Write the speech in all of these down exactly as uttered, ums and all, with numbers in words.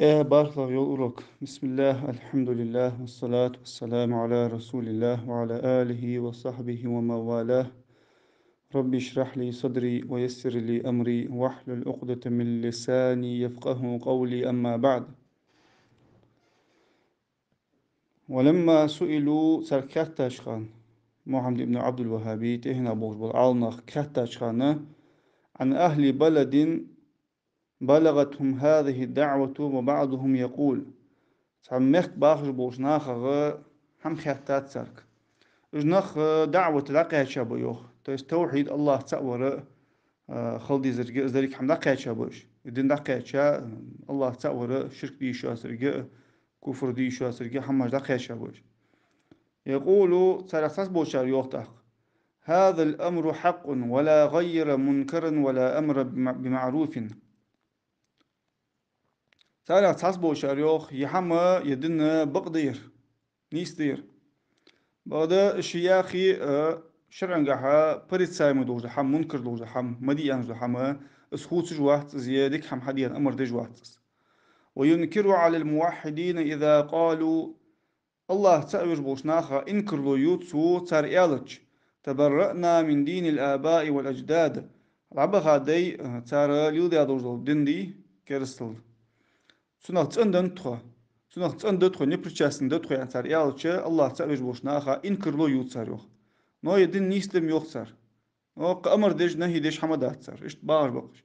Э, бархӀлагӀа йола урок. بسم الله، الحمد لله، والصلاة والسلام على رسول الله وعلى آله وصحبه ومن والاه. رب اشرح لي صدري ويسر لي أمري واحلل عقدة من لساني يفقهوا قولي، أما بعد. ولما سئلوا, царга хаьттача хана, Мухьаммад ибн Ӏабдул-ВахӀхӀаба тӀехьенах болаш бола Ӏаламнаха хаьттача хана, عن أهل بلد بلغتهم هذه الدعوة وبعضهم يقول, цхьа мехка бахаш болча нахах хӀама хаьттад царга. Уж нах, э, даӀват дӀакхаьча ба йоах. То есть тавхьид, АллахӀ цаӀ вар, э, хила дезарг, из деррига хӀама дӀакхаьча ба уж. Из дин дӀакхаьча, АллахӀ цаӀ вар, ширк де йиш йоацарг, куфр де йиш йоацарг хӀамаш дӀакхаьча ба уж. يقول, царех цхьаболчар йоах тӀаккха: هذا الأمر حق ولا غير منكرا ولا أمر بم-, بمعروف. Царех цхьаболчар йоах, ер хӀама, ер дин бакъ да ер, нийса да ер. Бакъда ший яхий, э, шарӀагахьа порицаемый долаш да хӀама, мункар долаш да хӀама, ма де аьнна да хӀама, из хувцаш вац из, е дика хӀама хьаде аьнна амар деш вац из. وينكر على الموحدين إذا قالوا, АллахӀ цаӀ веш болча наха инкарло ю цо, цар аьлча: تبرأنا من دين الآباء والأجداد. ДӀабаха дай, э, цар леладаь долаш дола дин дий, керастал. Цунах цӀена да тхо. Цунах цӀена да тхо, непричастный да тхо, аьнна цар аьлча, АллахӀ цаӀ веш болча наха инкарло ю цар йоах. Но ер дин нийса да ма йоах цар. Но кхы амар деш, нахӀи деш хӀама дац цар. Иштта багӀаш ба-кх уж.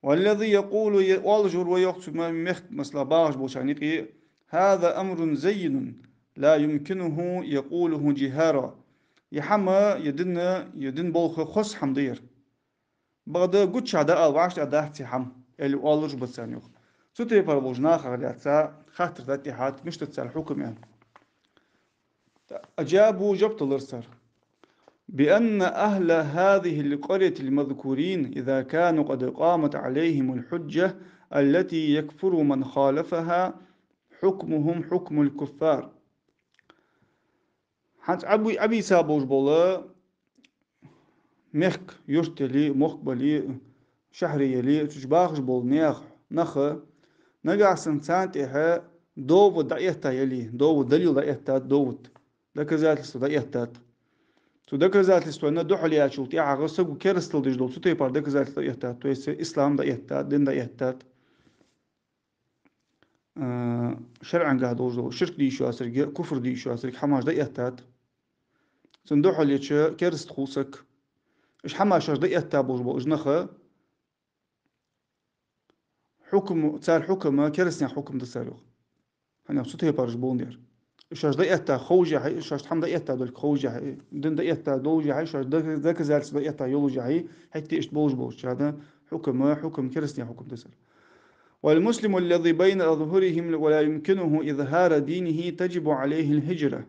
والذي يقول, е-, оалаш вар ва йоах цу ме-, мехка, масала, багӀаш болчарна юкъе: هذا أمر زين لا يمكنه يقوله جهارا. Ер хӀама, ер дин, ер дин болх хоза хӀама да ер. Бакъда гучахьа дӀаала вӀаштӀехьа дац ер хӀама, аьле оалаш ба царна йоах. Цу тайпара болча нахах лаьца хаттар да тӀехьа, мишта да цар хьукам аьнна. أجابوا, жоп далар цар: بأن أهل هذه القرية المذكورين إذا كانوا قد قامت عليهم الحجة التي يكفر من خالفها حكمهم حكم الكفار. ХӀанз Ӏаби-, Ӏабийца болаш бола мехка, юрт яле, мохк бале, шахьар яле, цу чу бахаш бола нах, нах, нагахьа санна царна тӀехьа довод дӀаэтта яле, довод, далил дӀаэттад, довод, доказательство дӀаэттад. Цу доказательствона духьалъяьчул тӀехьагӀа саго керастал деш дола цу тайпара доказательство дӀаэттад, то есть ислам дӀаэттад, дин дӀаэттад. Э, шарӀагахьа долаш дола ширк де йиш йоацарг, куфр де йиш йоацарг хӀамаш дӀаэттад. Цунна духьалъеча кераста хул саг. Уж хӀамаш шоаш дӀаэтта болаш бола уж нах, хьукам, цар хьукам керастий хьукам да цар йоах. ХӀана аьлча цу тайпара уж боландаь. Уж шоаш дӀаэтта ховшшехь, шоашта хӀама дӀаэтта долга ховшшехь, дин дӀаэтта долашшехь, шоаш док-, доказательство дӀаэтта йолашшехь, хӀаьта иштта болаш болчарна хьукам, хьукам керастий хьукам да цар. والمسلم الذي بين أظهرهم ولا يمكنه إظهار دينه تجب عليه الهجرة.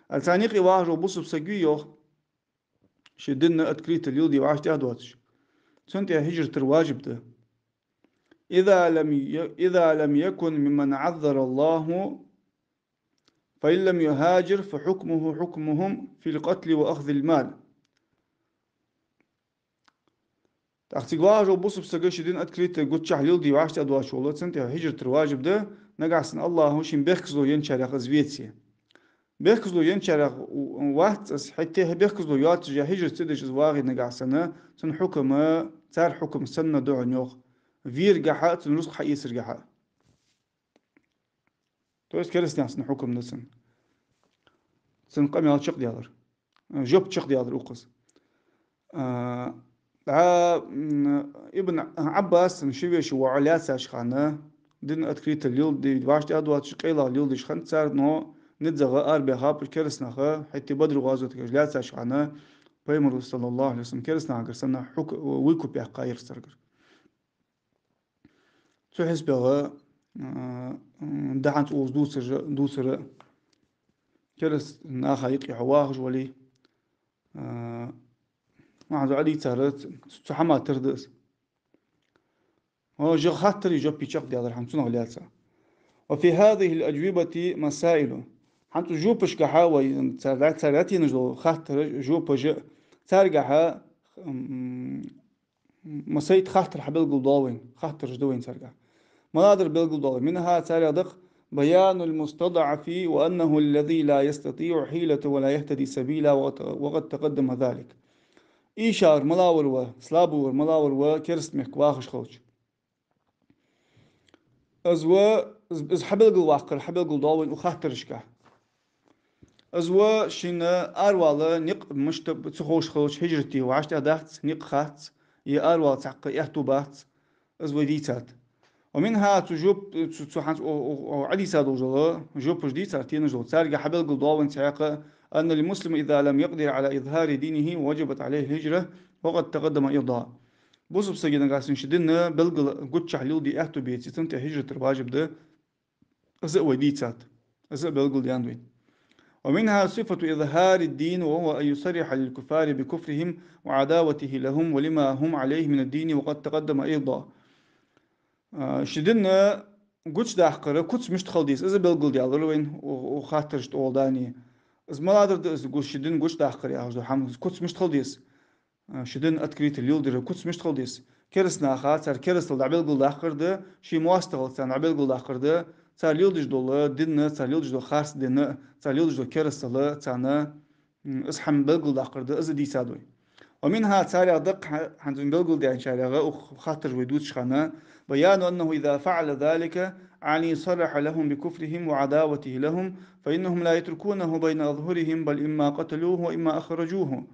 Царна юкъе вагӀаш вола бусалба саг вий йоах, ший дин открыто леладе вӀаштӀехьа доацаш, цунна тӀа хӀижрат дар важиб да. إذا لم ي-، إذا لم يكن ممن عذر الله، فإن لم يهاجر فحكمه حكمهم في القتل وأخذ المال. ТӀаккха цига вагӀаш вола бусалба саг ший дин открыто гучахьа леладе вӀаштӀехьа доацаш вола, цунна тӀа хӀижрат дар важиб да, нагахьа санна АллахӀа шийна бехказло енначарех из веце. Бехказло енначарех вац из, хӀаьта хьа бехказло йоацаш, е хӀижрат ца деш из вагӀе нагахьа санна, цун хьукам, цар хьукам санна да хьона йоах, верагахьа а, цун рузкъа хьаэцаргахьа а. То есть керастий санна хьукам да цун. Цун къамаьл чакхдаьлар. Жоп чакхдаьлар укхаза. А, дӀа, м, Ибн Ӏаббас ши веший воӀ лаьцача хана, дин открыто леладе вӀаштӀехьа доацаш, къайлагӀа леладеш хиннад цар, но низагӀа арабаьхаб уж кераста нах, хӀаьта Бадр гӀазотагахьа лаьцача хана Пайхамара, صلى الله عليه وسلم, кераста нахагара санна хьук-, выкуп яьккхаяр царгара. Цу хьисапе, а, м, дӀахьанца укхаза дувцар, дувцар, кераста наха юкъе хьо вагӀаш вале, а, вахьанца Ӏадийцар, цу хӀаман тара да из. Ва жа хаттарий жопий чакхдаьлар хӀанз цунах лаьца. وفي هذه الأجوبة مسائل. ХӀанз цу жопашкахьа вай цар, цар дӀатенаш дола хаттараш, жопаш, царгахьа, м, масайт хаттар хьабелгалдоал вайна, хаттараш да вайна царгахьа. Маладар белгалдоал? منها, царех да-кх: بيان المستضعف وأنه الذي لا يستطيع حيلة ولا يهتدي سبيلا، وقد تقدم ذلك. Ийшар малавар ва, слабый вар малавар ва, кераста мехка вахаш хилча. Из ва, из, из хьабелгалваккхар, хьабелгалдоал вайна укх хаттарашка. Из ва шийна аравала никъ мишта ба ца ховш хилча, хӀижрат де вӀаштӀехьа дац, никъ хац, е аравала цхьаккха аьттув бац, из вай дийцад. ومنها, цу жоп-, цу, цу хӀанз о, о, о, Ӏадийца долчул жопаш дийцар, тенаш дола. Царга хьабелгалдоал вайна цхьаькха: أن المسلم إذا لم يقدر على إظهار دينه وجبت عليه الهجرة، وقد تقدم أيضا. Бусалба сага нагахьа санна ший дин белгала гуччахьа леладе аьттув беце, цунна тӀа хӀижрат дар важиб да, из а вай дийцад, из а белгалдаьннад вайна. ومنها صفة إظهار الدين، وهو أن يصرح للكفار بكفرهم وعداوته لهم ولما هم عليه من الدين، وقد تقدم أيضا. А, ший дин гучадаккхара куц мишта хила деза, из а белгалдаьлар вайна у-, укх хаттарашта тӀагӀолла дани. Из маладар да из гу-, ший дин гучадаккхар яхаш дола хӀама, куц мишта хила деза? А, ший дин открыто леладара куц мишта хила деза? Кераста наха цар керастал дӀабелгалдаккхар да, ший моастагӀал царна дӀабелгалдаккхар да, цар леладеш дола дин а, цар леладеш дола харц дин а, цар леладеш дола керастал а царна, м, из хӀама белгалдаккхар да, из а дийцад вай. ومنها, царех да-кх хӀа-, хӀанз вайна белгалдаьнначарех, укх хаттараш вай дувцача хана: بيان أنه إذا فعل ذلك، أعني صرح لهم بكفرهم وعداوته لهم، فإنهم لا يتركونه بين أظهرهم، بل إما قتلوه وإما أخرجوه.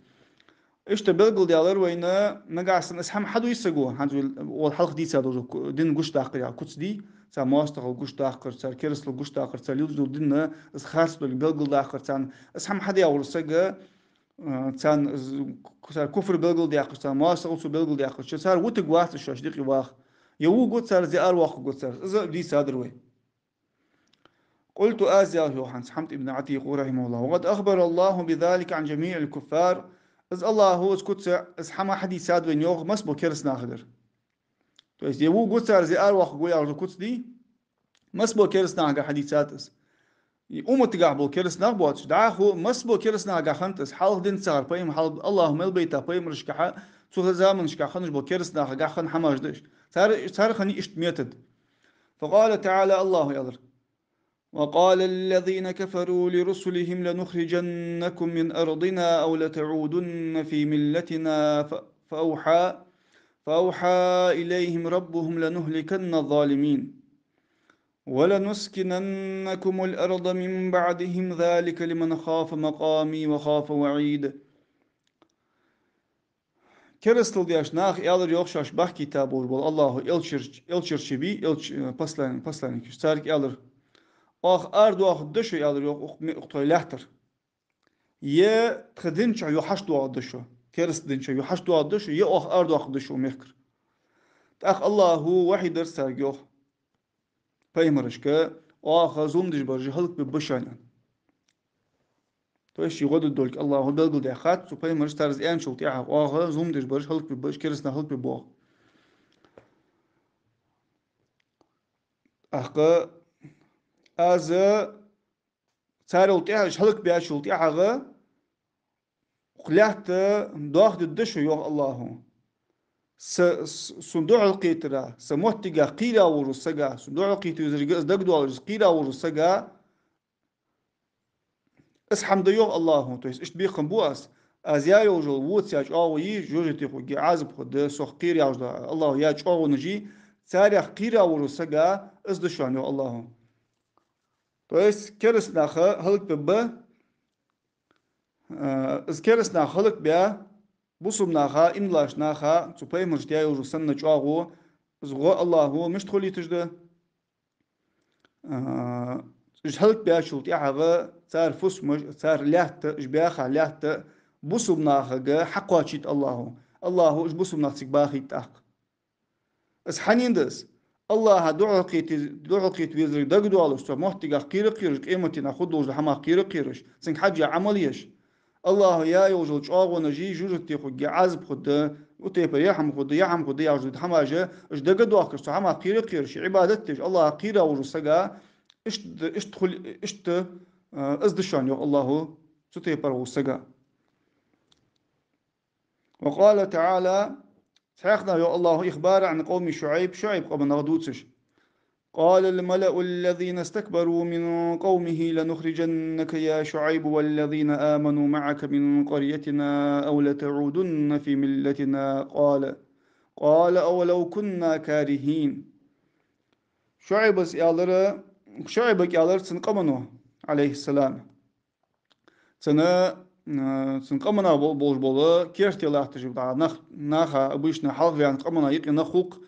Иштта белгалдаьлар вайна, нагахьа санна из хӀама хьаду из саго, хӀанз вай оал хьалха дийца долча ку-, дин гучадаккхар яха куц дий, цар моастагӀал гучадаккхар, цар керастал гучадаккхар, цар леладеш дола дин а, из харц долга белгалдаккхар царна, из хӀама хьадаь вола саг, а, царна из, цар куфр белгалдаьккхача, цар моастагӀал цо белгалдаьккхача, цар вутаргвац из шоашта юкъе ваха. Е вувргва цар, е аравоаккхаргва цар, из а дийцадар вай. قلت, аз аьлар, йоах хӀанз Хьамд ибн Ӏатикъо, رحمه الله: وقد أخبر الله بذلك عن جميع الكفار. Из АллахӀо из куц, из хӀама хьадийцад вайна, йоах, масса бола кераста нахагара. То есть, е вувргва цар, е аравоаккхаргва яхаш дола куц дий, масса бола кераста нахагара хьадийцад из. Из умматагахьа бола кераста нах боацаш, дӀахо масса бола кераста нахагахьа хиннад из, хьалха дин ца хилар, пайхам-, хьал-, АллахӀо мел байтача пайхамарашкахьа, цу заманашкахьа хиннача бола кераста нахагахьа хинна хӀамаш да уж. Цар, цар хиннай иштта метод. فقال تعالى, АллахӀо аьлар: وقال الذين كفروا لرسلهم لنخرجنكم من أرضنا أو لتعودن في ملتنا ف-، فأوحى، فأوحى إليهم ربهم لنهلكن الظالمين ولنسكننكم الأرض من بعدهم ذلك لمن خاف مقامي وخاف وعيد. Керастал деш наха аьлар, йоах, шоаш бахкийта болаш бола АллахӀо элчарч-, элчарчий бий, элч-, э, послан-, посланникаш. Царга аьлар: «Оаха арадоахаргда шо, — аьлар, йоах, — укх ме-, укх тхоай лаьттара. Е тха дин чу юхьашт доагӀаргда шо, кераста дин чу юхьашт доагӀаргда шо, е оаха арадоахаргда шо укх мехкара». ТӀаккха АллахӀо вахьий даьд царга, йоах, пайхамарашка: «Оаха зулам деш бараш хӀалакбергба шоана». То есть ший гӀо дергдолга АллахӀо белгалдаьккхад цу пайхамарашта, цар из аьнначул тӀехьагӀа: «Оаха зулам деш бараш хӀалакбергба, уж кераста нах хӀалакбергба оаха». ТӀаккха аз царел тӀехьа, уж хӀалакбаьчул тӀехьагӀа, укх лаьтта доаха дергда шо, йоах АллахӀо. Са, с-, сона духьалкхетара, са моттигах кхера волча сага, сона духьалкхета везарга из дагадоаллаш, из кхера волча сага из хӀама да, йоах АллахӀо. То есть иштта бекхам бу аз. Аз яь йолаш йола воцаяь чӀоагӀо йий, жожагӀате хургья, Ӏазап хургда, сох кхера яьлча да АллахӀо яь чӀоагӀонаш йий, царех кхера волча сага из да шоана, йоах АллахӀо. То есть кераста нах хӀалакбергба, э, из кераста нах хӀалакбаь, бусалба наха, иман долча наха, цу пайхамарашта яь йолаш йола санна чӀоагӀо, из гӀо АллахӀо мишта хулийташ да? Э, уж хӀалакбаьчул тӀехьагӀа цар фусамаш, цар лаьтта, уж баьха лаьтта бусалба нахага хьакхоачийт АллахӀо. АллахӀо уж бусалба нах цига бахийт тӀаккха. Из хьанна да из? АллахӀа духьалкхета, духьалкхета везарга дагадоаллаш, цу моттигах кхера а кхераш, къематдийнахьа хургдолча хӀамах кхера а кхераш, цунга хьежжа Ӏамал еш. АллахӀо яь йолаш йола чӀоагӀонаш йий, жожагӀате хургья, Ӏазап хургда, укх тайпара ер хӀама хургда, ер хӀама хургда яхаш дола хӀамаш, уж дагадоахкаш, цу хӀамах кхера а кхераш, Ӏибадат деш, АллахӀах кхера волча сага, иштта, иштта хул-, иштта, э, из да шоана, йоах АллахӀо, цу тайпара волча сага. وقال تعالى, цхьаькханахьа йоах АллахӀо: إخبارا عن قوم شعيب, ШуӀайб къаман нах дувцаш. قال الملأ الذين استكبروا من قومه لنخرجنك يا شعيب والذين آمنوا معك من قريتنا أو لتعودن في ملتنا قال قال أولو كنا كارهين. ШуӀайбас аьлар, ШуӀайбага аьлар цун къамано, Ӏалайхи ссалам. Цун, э, цун къамана бол-, болаш бола керте латташ ба нах, наха, обычно хьалха ваьнна къамана юкъе нах хул-кх,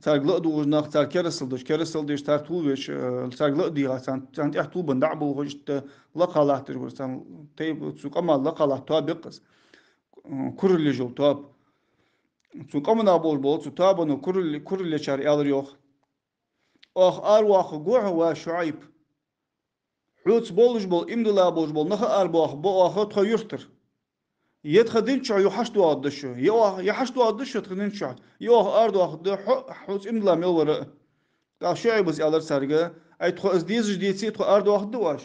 царга ладувгӀаш нах, цар керастал деш, керастал деш, цар тувлавеш, э, царга ладийгӀа, царна, царна тӀехьа тувлабенна дӀа а болхаш, иштта лакха латташ бар, царна тайп-, цу къаман лакха латта тоаба я-кх из. Э, кураллаш йола тоаба. Цун къамана болаш бола цу тоабано куралли-, кураллечар аьлар йоах: «Оаха аравоаккхаргва хьо, ва ШуӀайб. Хьоца болаш бола, иман дилла болаш бола нах а арабоахаргба оаха тхо юртара. Е тха дина чу юха хьашт доагӀаргда шо, е оаха, е хьашт доагӀаргда шо тха дина чу, е оаха арадоахаргда хьо, хьоца иман дилла мел вар а». ТӀаккха ШуӀайбас аьлар царга: «Ай, тхо из дезаш деце, тхо арадоахаргда оаш.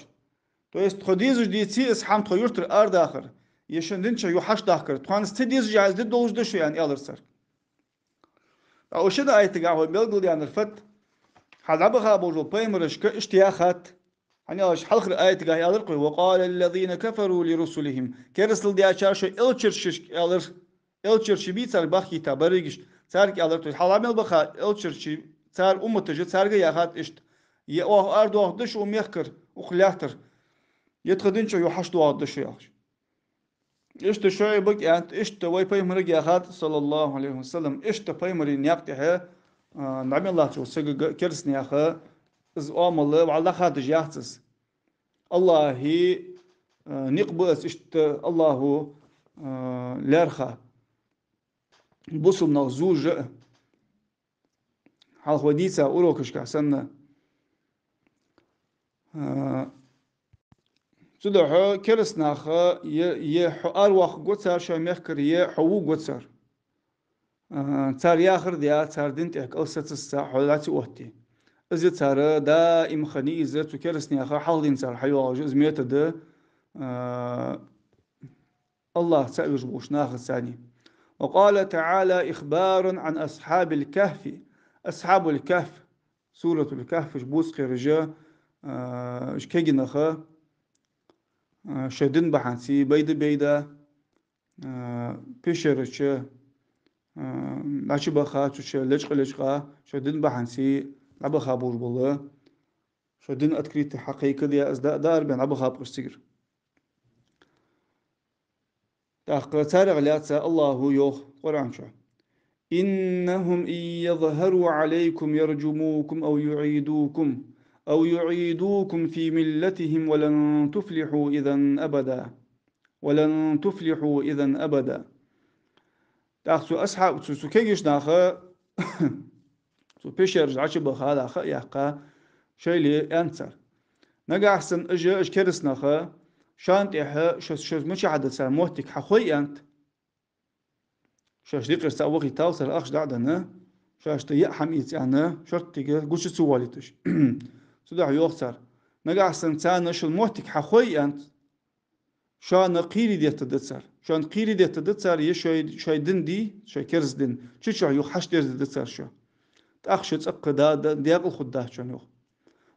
То есть тхо дезаш деце из хӀама, тхо юртара арадахар, е шун дина чу юха хьашт дахкар, тхона из ца дезаш а из де долаш да шо», — аьнна, аьлар царга. ТӀаккха укх шин аятагахь вай белгалдаьннар фуд? Хьалха дӀабаха болаш болча пайхамарашка иштта яхад. ХӀана аьлча хьалхарча аятагахь аьлар-кх вай: «وقال الذين كفروا لرسلهم». Керастал даьчар шоай элчарашка аьлар, элчараш бий царга бахкийта берригаш, царга аьлар, то есть хьалха мел баха элчараш, цар умматаша царга яхад иштта: «Е оаха арадоахаргда шо укх мехкара, укх лаьттара, е тха дина чу юха хьашт доагӀаргда шо», — яхаш. Иштта ШуӀайбага аьннад, иштта вай пайхамарга яхад, саллаллахӀу Ӏалайхи ва саллам, иштта пайхамара наькъа тӀа, а, дӀа мел латтача сагага, керастанаьха, из оамал вӀалла дӀахадаш яц из. АллахӀа, а, никъ ба из, иштта АллахӀа, а, лаьрхӀа бусалба нах зувш а. Хьалха вай дийца урокашка санна. А, цудухьа керастанаха е, е хьо аравоаккхаргва цар шоай мехкара, е хьо вувргва цар. А, цар яхар даь, цар дина тӀа кӀал сацассаь, хьо дӀа ца отте. Из цар даим хиннай из, цу керастанаха хьалха денз цар хьайоагӀаш из метод, а, АллахӀ цаӀ веш болча нахаца цхьана. وقال تعالى إخبارا عن أصحاب الكهف. أصحاب الكهف, Суратуль-Кахф, уж буц кхераш, а, уж кегий нах, а, шоай дин бахьанца байда-байда, а, пещера чу, а, дӀачубаха, цу чу лечкъа-лечкъа, шоай дин бахьанца дӀабаха болаш бола, шоай дин открыто хьакхайкадаь, из да-, даар баьнна дӀабахаб-кх уж цигара. ТӀаккха царех лаьца АллахӀа йоах Къуръан чу: إنهم إن يظهروا عليكم يرجموكم أو يعيدوكم، أو يعيدوكم في ملتهم ولن تفلحوا إذا أبدا. ولن تفلحوا إذا أبدا. ТӀаккха цу асхьаб-, цу, цу кегийча наха, цу пещера чу дӀачубаха, дӀа ха а яьккха, шоайла аьннад цар: «Нагахьа санна уж, уж керастанаха, шоана тӀехьа шо, шо мичахьа да цар моттиг хьахой, — аьннад. — Шоаш дикъера цаӀ вахийтав цар ахча дӀа а денна, шоашта яа хӀама эца аьнна, шорттига гуча ца воалийташ». Цудухьа йоах цар: «Нагахьа санна царна шун моттиг хьахой, — аьннад, — шоана кхерий деттаргда цар. Шоана кхерий деттаргда цар, е шоай, шоай дин дий, шоай керста дин, цу чу юха хьашт дерзаргда цар шо. ТӀаккха шо цӀаккха да, да, декъала хургдац шоана юха».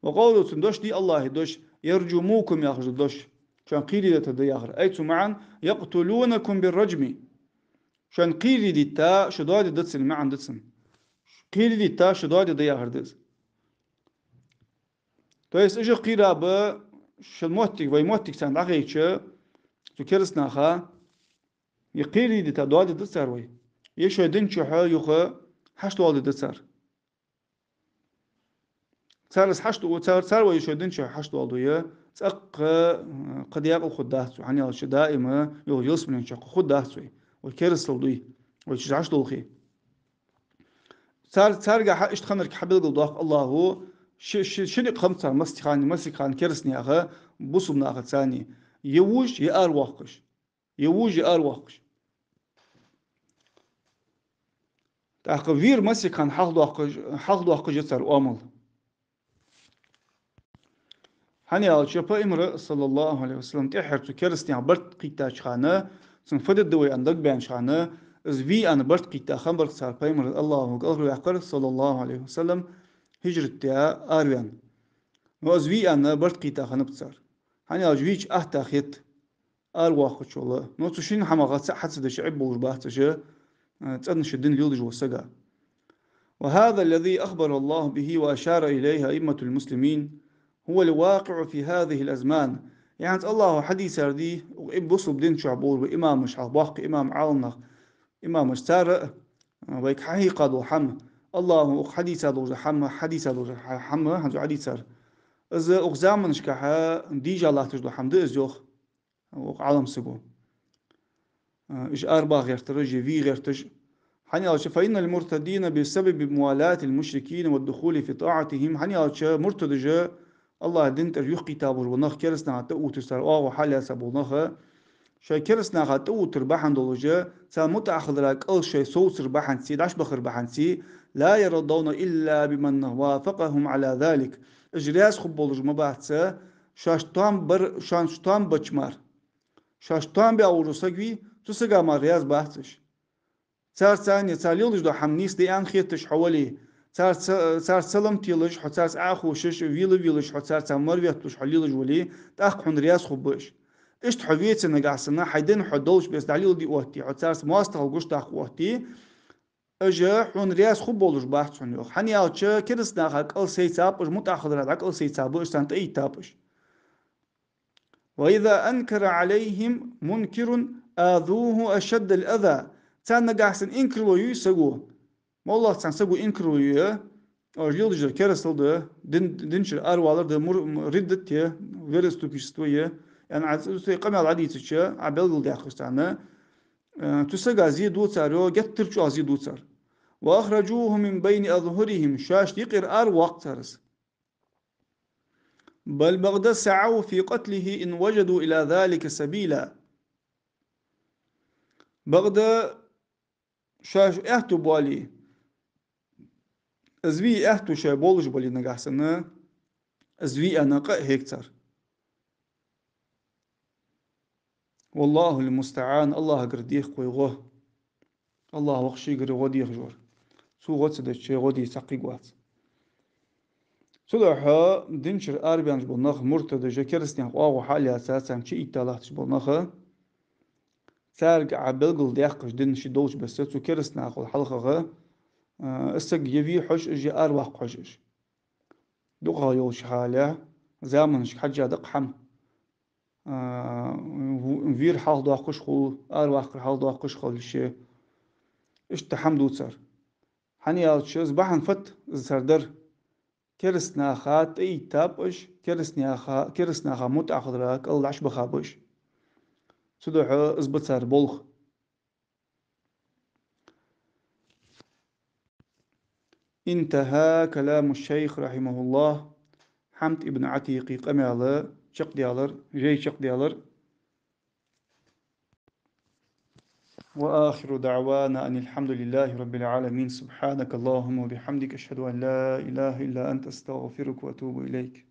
وقوله, цун дош дий, АллахӀа дош, «يرجموكم» яхаш дола дош, шоана кхерий деттаргда яхар. أي, цун маӀан: «يقتلونكم بالرجم». Шоана кхерий дитта, шо доадергда цун, маӀан да цун. Кхерий дитта, шо доадергда яхар да из. То есть, уж кхераб шун моттиг, вай моттиг царна дӀахайча, цу керастанаха, е кхерий дитта доадергда цар вай, е шоай дина чу юха хьашт доаладергда цар. Цар из хьашт ду-, цар, цар вай шоай дина чу хьашт доаладу, е цӀаккха, э, кхы декъала хургдац вай, хӀана аьлча даим юха ялсмален чу кхы хургдац вай, вай керастал дуй, вай чу хьашт долхе. Цар, царгахьа иштта хиннарг хьабелгалдоаккх АллахӀа, ши-, ши-, ши никъ хиннаб цар массехана, массехана керастанаха, бусалба нахаца цхьана: е вувш, е аравоаккхаш. Е вувш, е аравоаккхаш. ТӀаккха вер массехана хьалхадоаккхаш, хьалхадоаккхаш я цар оамал. ХӀана аьлча Пайхамара, саллаллахӀу Ӏалайхи ва саллам, тӀеххьара цу керастанех барт кхийттача хана, цунна фу дергда вай аьнна дагабаьннача хана, из вий аьнна барт кхийтта хиннабар-кх цар. Пайхамар, АллахӀа кӀалхарваьккхар, саллаллахӀу Ӏалайхи ва саллам, хӀижрат даь араваьнна. Но из вий аьнна барт кхийтта хиннаб цар. ХӀана аьлча вийча атта хет аравоаккхачул. Но цу шин хӀамах цаӀ хьа ца дича Ӏиб болаш бац уж, э, цӀена ший дин леладеш вола саг. وهذا الذي أخبر الله به وأشار إليه أئمة المسلمين هو الواقع في هذه الأزمان. ЯӀни АллахӀа хьадийцар да, укх бусалба дина чу болаш бола имамаш, хьалха боккхий имам, Ӏаламнах, имамаш, цар а, а, вайга хьахьийха дола хӀама, АллахӀа укх хьадийца долаш дола хӀама, хьадийца долаш дола хӀа-, хӀама, хӀанз хьадийцар. Из укх заманашкахьа дийша латташ дола хӀама да из, йоах укх Ӏаламсаго. А, уж арабаха гӀертараш, уж вий гӀерташ. ХӀана аьлча, فإن المرتدين بسبب موالاة المشركين والدخول في طاعتهم. ХӀана аьлча, муртадаш, АллахӀа дина тӀара юхакхийтта болаш бола нах, кераста наха тӀаувтташ, цар оагӀув хьалаьца бола нах, шоай кераста наха тӀаувттар бахьан долаш, царна мутӀахьа хилара кӀал шоай совцар бахьанца, дӀачубахар бахьанца, لا يرضون إلا بمن وافقهم على ذلك. Уж раьза хургболаш ма бац, шоашта тоам бар, шоашта тоам беча мара. Шоашта тоам беш вола саг вий, цу сага мара раьза бац уж. Цар царна, цар леладеш дола хӀама нийса да аьнна хеташ хьо вале, цар ца-, царца салам телаш, хьо царца Ӏохувшаш, вела велаш, хьо царца марветталуш хьо лелаш вале, тӀаккха хьона раьза хургба уж. Иштта хьо веце нагахьа санна, хьай дин хьо долча беса дӀалеладе отте, хьо царца моастагӀал гучадаккха отте, уж хьона раьза хургболаш бац хьона, йоах. ХӀана аьлча, кераста наха кӀал сайцаб уж, мутӀахьа хилара дӀа кӀал сайцаб уж, царна тӀаийттаб уж. وإذا أنكر عليهم منكر آذوه أشد الأذى. Царна нагахьа санна инкарло йой саго. МоллагӀа цхьан саго инкарло йой, уж леладеш дар керастал да, дин, дина чура аравалар да, мур-, м-, риддат я, вероотступничество я, яӀни Ӏа цу тӀа къамаьл дӀадийцача, Ӏа белгалдаьккхача царна, э, цу сага зе ду цар, йоах, геттара чӀоагӀа зе ду цар. وأخرجوه من بين أظهرهم, шоашта юкъера аравоаккх цар из. بل بغدا سعوا في قتله إن وجدوا إلى ذلك سبيلا. Бакъда шоаш аьттув боале, из вий аьттув шоай болаш бале нагахьа санна, из вий аьнна къа а хьег цар. والله المستعان, АллахӀагара дех вай гӀо. АллахӀ ва-кх шийгара гӀо дехаш вар. Цо гӀо ца дича, гӀо де цхьаккха вац. Цудухьа дина чура арабаьнна бола нах, муртадаш, кераста наьха оагӀув хьалаьца, царна чуийтталахташ бола нах, царга Ӏа белгалдаьккхача, дин ший долча беса, цу кераста нахал хьалхагӀа, а, из саг е вий хьож уж, е араваккха хьож уж. ДукхагӀа йолча хьале, заманашка хьежжа да-кх хӀама. А, в-, вер хьалхадоаккхаш хул, араваккхар хьалхадоаккхаш хул ший. Иштта хӀама ду цар. ХӀана аьлча, из бахьан фуд из цар дар? Кераста наха тӀаийттаб уж, кераста наха, кераста наха мутӀахьа хилара кӀал дӀачубахаб уж. Цудухьа из ба цар болх. انتهى كلام الشيخ رحمه الله. Хьамд ибн Ӏатикъий къамаьл чакхдаьлар, жай чакхдаьлар. وآخر دعوانا أن الحمد لله رب العالمين. سبحانك اللهم وبحمدك، أشهد أن لا إله إلا أنت، أستغفرك وأتوب إليك.